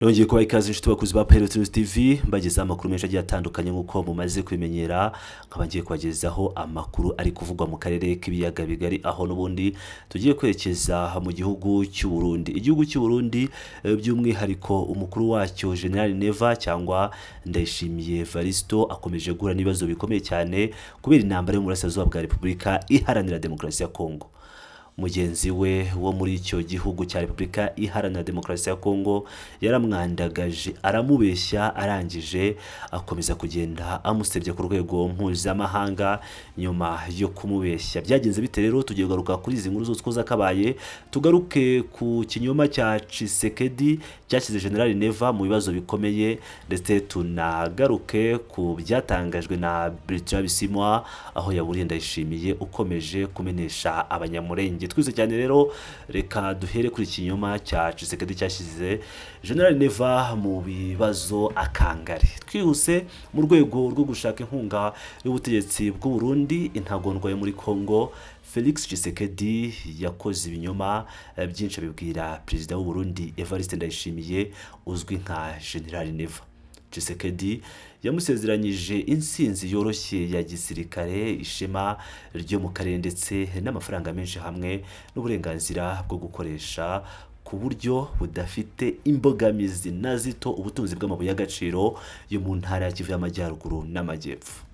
Nongeye kubaha ikaze, inshuti bakunzi ba Pirate News TV, mbagezaho amakuru menshi agiye atandukanye nk'uko mumaze kubimenyera. Nkaba ngiye kubagezaho amakuru ari kuvugwa mu karere k'ibiyaga bigari, aho n'ubundi tugiye kwerekeza mu gihugu cy'u Burundi. Igihugu cy'u Burundi, by'umwihariko umukuru wacyo General Neva cyangwa Ndayishimiye Varisto, akomeje guhura n'ibibazo bikomeye cyane kubera intambara yo mu burasirazuba bwa Repubulika Iharanira Demokarasi ya Kongo. Mugenzi we wo muri icyo gihugu cya Repubulika Iharanira Demokarasi ya Kongo yaramwandagaje, aramubeshya, arangije akomeza kugenda amusebya ku rwego mpuzamahanga nyuma yo kumubeshya. Byagenze bite rero? Tugiye kugaruka kuri izi nkuru zose uko zakabaye, tugaruke ku kinyoma cya Tshisekedi cyashyize General Neva mu bibazo bikomeye, ndetse tunagaruke ku byatangajwe na Bertrand Bisimwa, aho yaburiye Ndayishimiye ukomeje kumenesha Abanyamurenge. Twese cyane rero, reka duhere kuri ikinyoma cya Tshisekedi cyashyize General Neva mu bibazo akangari. Twihuse, mu rwego rwo gushaka inkunga y'ubutegetsi bw'u Burundi, intagondwa yo muri Congo Felix Tshisekedi yakoze ibinyoma byinshi abibwira perezida w'u Burundi Evariste Ndayishimiye uzwi nka General Neva. Tshisekedi yamusezeranyije intsinzi yoroshye ya gisirikare, ishema ryo mu karere ndetse n'amafaranga menshi, hamwe n'uburenganzira bwo gukoresha ku buryo budafite imbogamizi na zito ubutunzi bw'amabuye y'agaciro yo mu ntara ya Kivu y'Amajyaruguru n'Amajyepfo.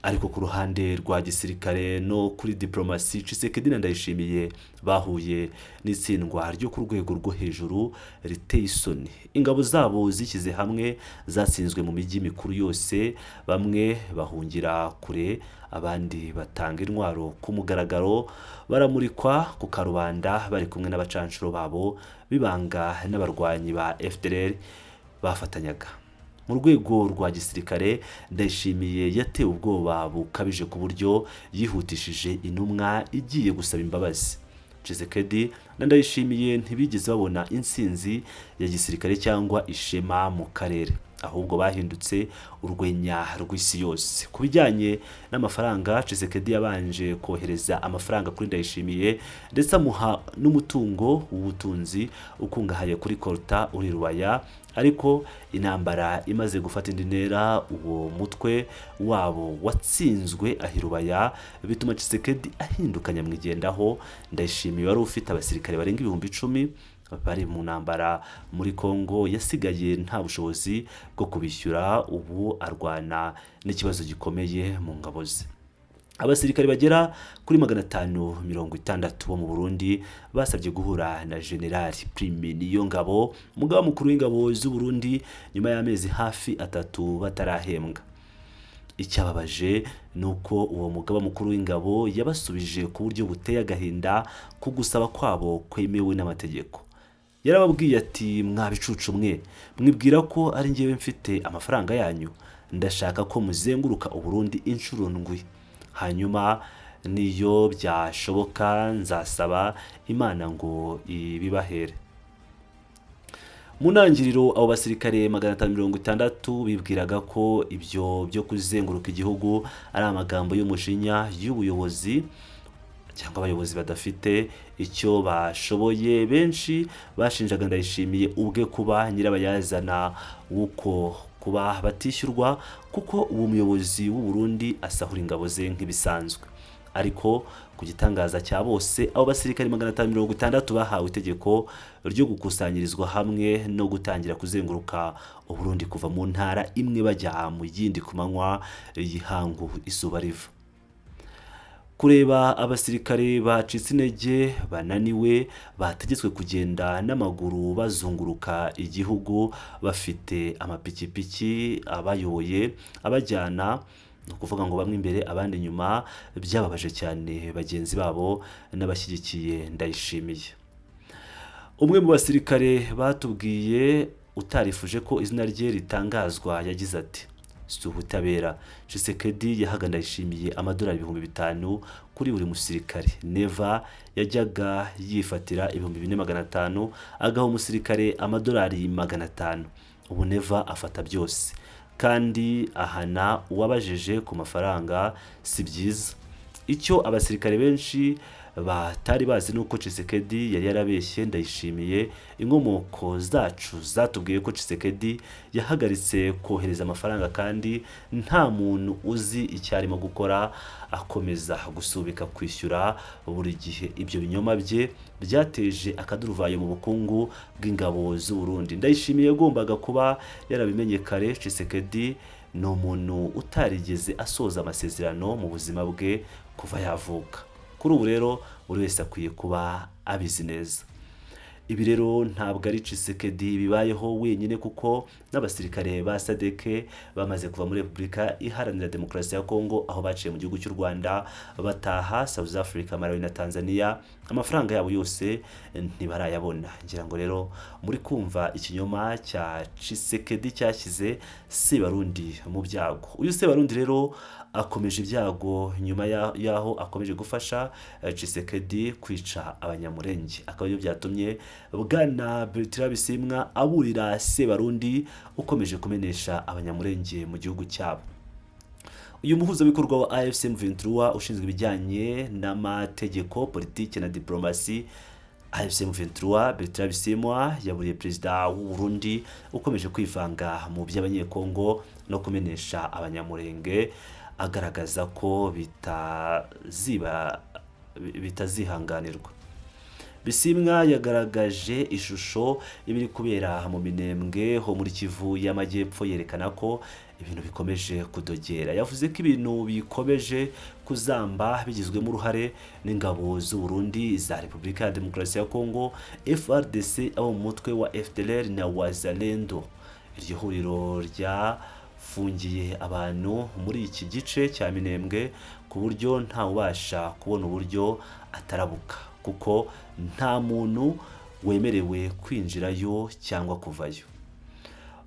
Ariko ku ruhande rwa gisirikare no kuri diplomasi, Tshisekedi na Ndayishimiye bahuye n'itsindwa ryo ku rwego rwo hejuru riteye isoni. Ingabo zabo zishyize hamwe zatsinzwe mu mijyi mikuru yose, bamwe bahungira kure, abandi batanga intwaro ku mugaragaro, baramurikwa ku karubanda bari kumwe n'abacanshuro babo b'ibanga n'abarwanyi ba FDLR bafatanyaga. Mu rwego rwa gisirikare, Ndayishimiye yatewe ubwoba bukabije ku buryo yihutishije intumwa igiye gusaba imbabazi. Tshisekedi na Ndayishimiye ntibigeze babona intsinzi ya gisirikare cyangwa ishema mu karere, ahubwo bahindutse urwenya rw'isi yose. Ku bijyanye n'amafaranga, Tshisekedi yabanje kohereza amafaranga kuri Ndayishimiye, ndetse amuha n'umutungo w'ubutunzi ukungahaye kuri coltan uri Rubaya. Ariko intambara imaze gufata indi ntera, uwo mutwe wabo watsinzwe ahi Rubaya, bituma Tshisekedi ahinduka nyamwigendaho. Ndayishimiye wari ufite abasirikare barenga 10,000 bari mu ntambara muri Congo yasigaye nta bushobozi bwo kubishyura. Ubu arwana n'ikibazo gikomeye mu ngabo ze. Abasirikare bagera kuri 560 bo mu Burundi basabye guhura na General Prime Niyongabo, umugaba mukuru w'ingabo z'u Burundi, nyuma y'amezi hafi 3 batarahembwa. Icyababaje ni uko uwo mugaba mukuru w'ingabo yabasubije ku buryo buteye agahinda ku gusaba kwabo kwemewe n'amategeko. Yarababwiye ati: "Mwa bicucu mwe, mwibwira ko ari njyewe mfite amafaranga yanyu? Ndashaka ko muzenguruka Uburundi inshuro ndwi, hanyuma niyo byashoboka nzasaba Imana ngo ibibahere." Mu ntangiriro, abo basirikare 560 bibwiraga ko ibyo byo kuzenguruka igihugu ari amagambo y'umujinya y'ubuyobozi cyangwa abayobozi badafite icyo bashoboye. Benshi bashinjaga Ndayishimiye ubwe kuba nyirabayazana w'uko kuba batishyurwa, kuko uwo muyobozi w'u Burundi asahura ingabo ze nk'ibisanzwe. Ariko ku gitangaza cya bose, abo basirikare 560 bahawe itegeko ryo gukusanyirizwa hamwe no gutangira kuzenguruka Uburundi, kuva mu ntara imwe bajya mu yindi, ku manywa y'ihangu, izuba riva. Kureba abasirikare bacitse intege, bananiwe, bategetswe kugenda n'amaguru bazunguruka igihugu bafite amapikipiki abayoboye abajyana, ni ukuvuga ngo bamwe imbere abandi inyuma, byababaje cyane bagenzi babo n'abashyigikiye Ndayishimiye. Umwe mu basirikare batubwiye utarifuje ko izina rye ritangazwa yagize ati: "Si ubutabera." Tshisekedi yahaga Ndayishimiye amadolari 5000 kuri buri musirikare. Neva yajyaga yifatira 4500, agaha umusirikare amadolari 500. Ubu Neva afata byose kandi ahana uwabajije ku mafaranga. Si byiza. Icyo abasirikare benshi Batari bazi nuko Tshisekedi yari yarabeshye Ndayishimiye. Inkomoko zacu zatubwiye ko Tshisekedi yahagaritse kohereza amafaranga kandi nta muntu uzi icyo arimo gukora, akomeza gusubika kwishyura buri gihe. Ibyo binyoma bye byateje akaduruvayo mu bukungu bw'ingabo z'u Burundi. Ndayishimiye yagombaga kuba yarabimenye kare. Tshisekedi ni umuntu utarigeze asoza amasezerano mu buzima bwe kuva yavuka. Kuri ubu rero buri wese akwiye kuba abizi neza. Ibi rero ntabwo ari Tshisekedi bibayeho wenyine, kuko n'abasirikare ba SADC bamaze kuva muri Repubulika Iharanira Demokarasi ya Kongo, aho baciye mu gihugu cy'u Rwanda bataha South Africa, Malawi na Tanzania, amafaranga yabo yose ntibarayabona. Ngira ngo rero muri kumva ikinyoma cya Tshisekedi cyashyize Sebarundi mu byago. Uyu Sebarundi rero akomeje ibyago nyuma y'aho akomeje gufasha Tshisekedi kwica Abanyamurenge, akaba aribyo byatumye Bwana Bertrand Bisimwa aburira Sebarundi ukomeje kumenesha Abanyamurenge mu gihugu cyabo. Uyu muhuzabikorwa wa AFC M23 ushinzwe ibijyanye n'amategeko, politiki na diplomasi AFC M23, Bertrand Bisimwa, yaburiye perezida w'u Burundi ukomeje kwivanga mu by'Abanyekongo no kumenesha Abanyamurenge, agaragaza ko bitazihanganirwa. Bisimwa yagaragaje ishusho y'ibiri kubera mu Minembwe ho muri Kivu y'Amajyepfo, yerekana ko ibintu bikomeje kudogera. Yavuze ko ibintu bikomeje kuzamba bigizwemo uruhare n'ingabo z'u Burundi, za Repubulika ya Demokarasi ya Kongo, FARDC, abo mu mutwe wa FDLR na Wazalendo. Iryo huriro ryafungiye abantu muri iki gice cya Minembwe ku buryo ntawubasha kubona uburyo atarabuka, kuko nta muntu wemerewe kwinjirayo cyangwa kuvayo.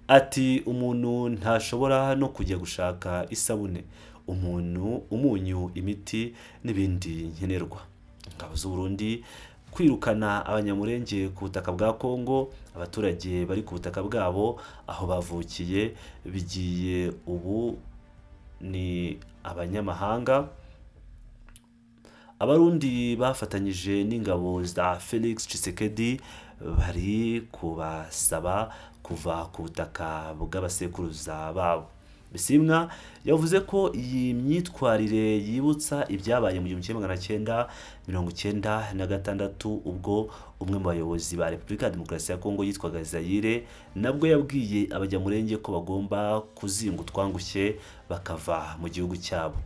Ati umuntu ntashobora no kujya gushaka isabune, umuntu, umunyu, imiti n'ibindi nkenerwa. Ingabo z'u Burundi kwirukana Abanyamurenge ku butaka bwa Kongo, abaturage bari ku butaka bwabo aho bavukiye, bigiye ubu ni abanyamahanga. Abarundi bafatanyije n'ingabo za Felix Tshisekedi bari kubasaba kuva ku butaka bw'abasekuruza babo. Bisimwa yavuze ko iyi myitwarire yibutsa ibyabaye mu 1996, ubwo umwe mu bayobozi ba Repubulika ya Demokarasi ya Kongo yitwaga Zaire nabwo yabwiye Abanyamurenge ko bagomba kuzinga utwangushye bakava mu gihugu cyabo.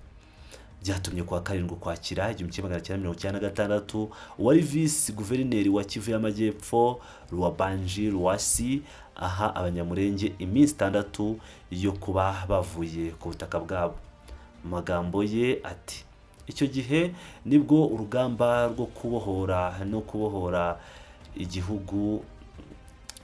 Byatumye kuwa 7 Ukwakira 1996 uwari visi guverineri wa Kivu y'Amajyepfo Rwabanji Rwasi aha Abanyamurenge iminsi 6 yo kuba bavuye ku butaka bwabo. Mu magambo ye ati icyo gihe nibwo urugamba rwo kubohora no kubohora igihugu,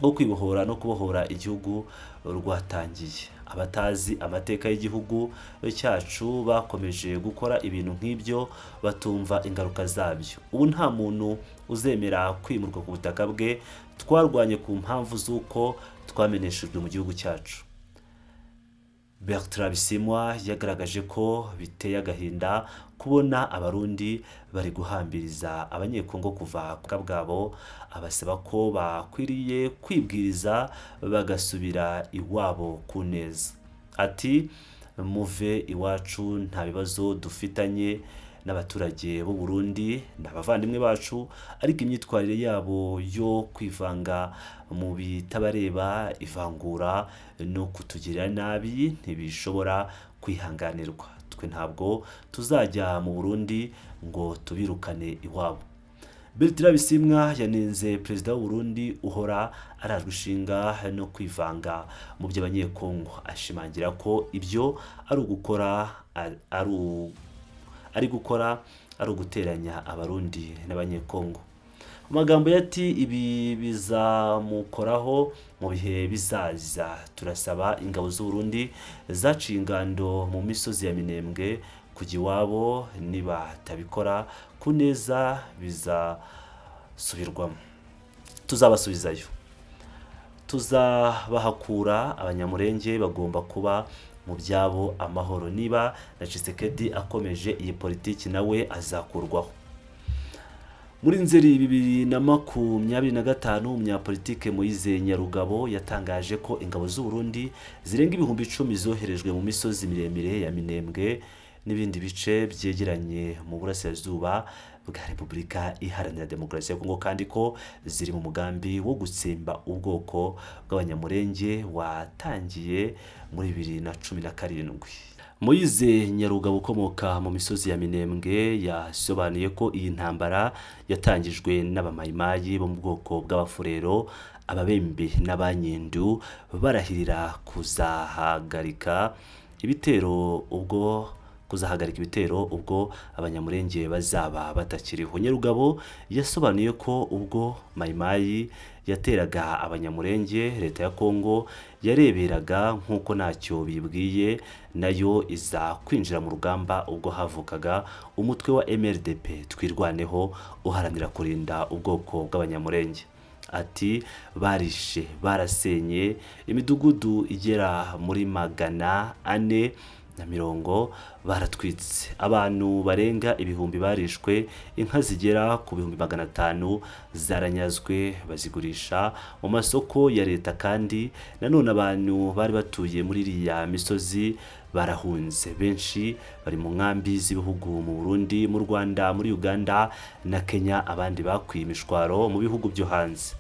rwo kwibohora no kubohora igihugu rwatangiye. Abatazi amateka y'igihugu cyacu bakomeje gukora ibintu nk'ibyo batumva ingaruka zabyo. Ubu nta muntu uzemera kwimurwa ku butaka bwe. Twarwanye ku mpamvu z'uko twameneshejwe mu gihugu cyacu. Bertrand Bisimwa yagaragaje ko biteye agahinda kubona Abarundi bari guhambiriza Abanyekongo kuva ku butaka bwabo, abasaba ko bakwiriye kwibwiriza bagasubira iwabo ku neza. Ati muve iwacu, nta bibazo dufitanye n'abaturage b'u Burundi, ni abavandimwe bacu, ariko imyitwarire yabo yo kwivanga mu bitabareba, ivangura no kutugirira nabi ntibishobora kwihanganirwa. Twe ntabwo tuzajya mu Burundi ngo tubirukane iwabo. Bertrand Bisimwa yanenze perezida w'u Burundi uhora arajwe ishinga no kwivanga mu by'Abanyekongo, ashimangira ko ibyo ari ugukora ari gukora ari uguteranya Abarundi n'Abanyekongo. Mu magambo ye ati ibi bizamukoraho mu bihe bizaza. Turasaba ingabo z'u Burundi zaciye ingando mu misozi ya Minembwe kujya iwabo, nibatabikora ku neza bizasubirwamo, tuzabasubizayo, tuzabahakura. Abanyamurenge bagomba kuba mu byabo amahoro. Niba na Tshisekedi akomeje iyi politiki nawe azakurwaho. Muri Nzeri 2025, umunyapolitike Moise Nyarugabo yatangaje ko ingabo z'u Burundi zirenga 10,000 zoherejwe mu misozi miremire ya Minembwe n'ibindi bice byegeranye mu burasirazuba bwa Repubulika Iharanira Demokarasi ya Kongo, kandi ko ziri mu mugambi wo gutsemba ubwoko bw'Abanyamurenge watangiye muri 2017. Moise Nyarugabo ukomoka mu misozi ya Minembwe yasobanuye ko iyi ntambara yatangijwe n'abamayimayi bo mu bwoko bw'Abafurero, Ababembe n'Abanyindu, barahirira kuzahagarika ibitero ubwo Abanyamurenge bazaba batakiriho. Nyarugabo yasobanuye ko ubwo Mayimayi yateraga Abanyamurenge, leta ya Kongo yareberaga nk'uko ntacyo bibwiye, nayo iza kwinjira mu rugamba ubwo havukaga umutwe wa MRDP Twirwaneho uharanira kurinda ubwoko bw'Abanyamurenge. Ati barishe, barasenye imidugudu igera muri 440, baratwitse abantu barenga ibihumbi barishwe, inka zigera ku 500,000 zaranyazwe bazigurisha mu masoko ya leta, kandi nanone abantu bari batuye muri iriya misozi barahunze, benshi bari mu nkambi z'ibihugu mu Burundi, mu Rwanda, muri Uganda na Kenya, abandi bakwiye imishwaro mu bihugu byo hanze.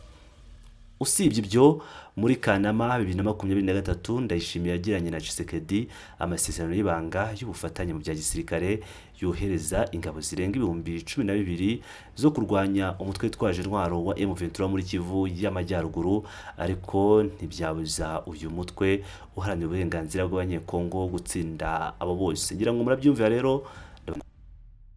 Usibye ibyo, muri Kanama 2023, Ndayishimiye yagiranye na Tshisekedi amasezerano y'ibanga y'ubufatanye mu bya gisirikare, yohereza ingabo zirenga 12,000 zo kurwanya umutwe witwaje intwaro wa M23 muri Kivu y'Amajyaruguru, ariko ntibyabuza uyu mutwe uharanira uburenganzira bw'Abanyekongo gutsinda abo bose. Ngira ngo murabyumvira rero.